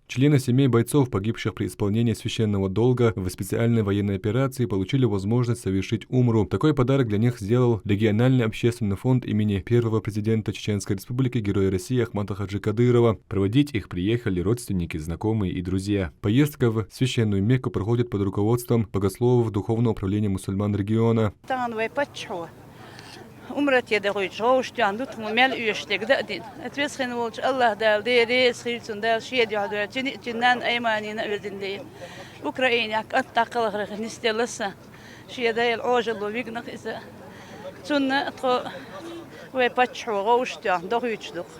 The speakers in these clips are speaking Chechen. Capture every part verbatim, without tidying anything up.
Члены семей бойцов, погибших при исполнении священного долга в специальной военной операции, получили возможность совершить умру. Такой подарок для них сделал региональный общественный фонд имени первого президента Чеченской Республики, Героя России Ахмата Хаджи Кадырова. Проводить их приехали родственники, знакомые и друзья. Поездка в священную Мекку проходит под руководством богословов Духовного управления мусульман региона. Тахан вай паччахьо умрате дӀахойтуш гӀовшах тоьхна ду тхо, мел оьшуш дерг дӀа а дина. Ат веза хинна волчу АллахӀ Дала, Дела реза хила цунна, Дала шен дуьхьа дойла, цуьнан а, цуьнан нанна Айманина а, везан Дела. Украинехь кӀант дӀакхалхарх нисделла сан. Шен Дела Ӏожалло вигнах иза. Цунна тхо вай паччахьо гӀовшах тоьхна дӀахойтуш ду-кх.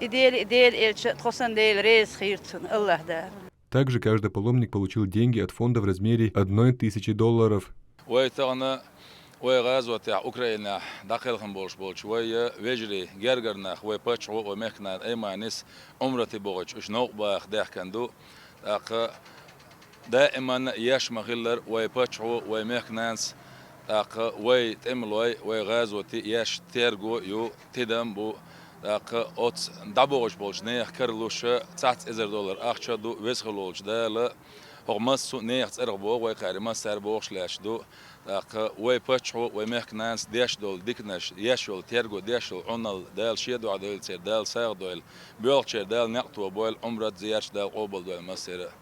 И Дела, и Дела элча, тхо санна Дела реза хила цунна, АллахӀ Дала. Также каждый паломник получил деньги от фонда в размере одной тысячи долларов. Вай тахана вай гӀазотехь Украинехь дӀакхелхина болуш болчу вай вежарий, гергара нах, вай паччахьо а, вай мехкан нана Айманис Ӏумрате бохуьйтуш уьш новкъа баха даьхкина ду. ТӀаккха даиманна а еш ма-хиллара вай паччахьо а, вай мехкан нанас, тӀаккха вай тӀемалой, вай гӀазоти еш терго а ю, тидам а бу. ТӀаккха оцу дӀабохуьйтуш болчу нехан каралуш цхьацца эзар доллар ахча а ду, веза хила волчу Дала хӀокху массо а нехан цӀарах боху вай, кхаьрий массара бохуш лаьтташ ду. ТӀаккха вай паччахьо а, вай мехкан нанас деш долу диканаш, еш йолу терго, деш йолу Ӏуналла Дала шен дуьхьа дойла церан, Дала сагӀа дойла, боьлхучеран Дала некъ тобойла, Ӏумрат а, зерат а Дала къобалдойла массеран а.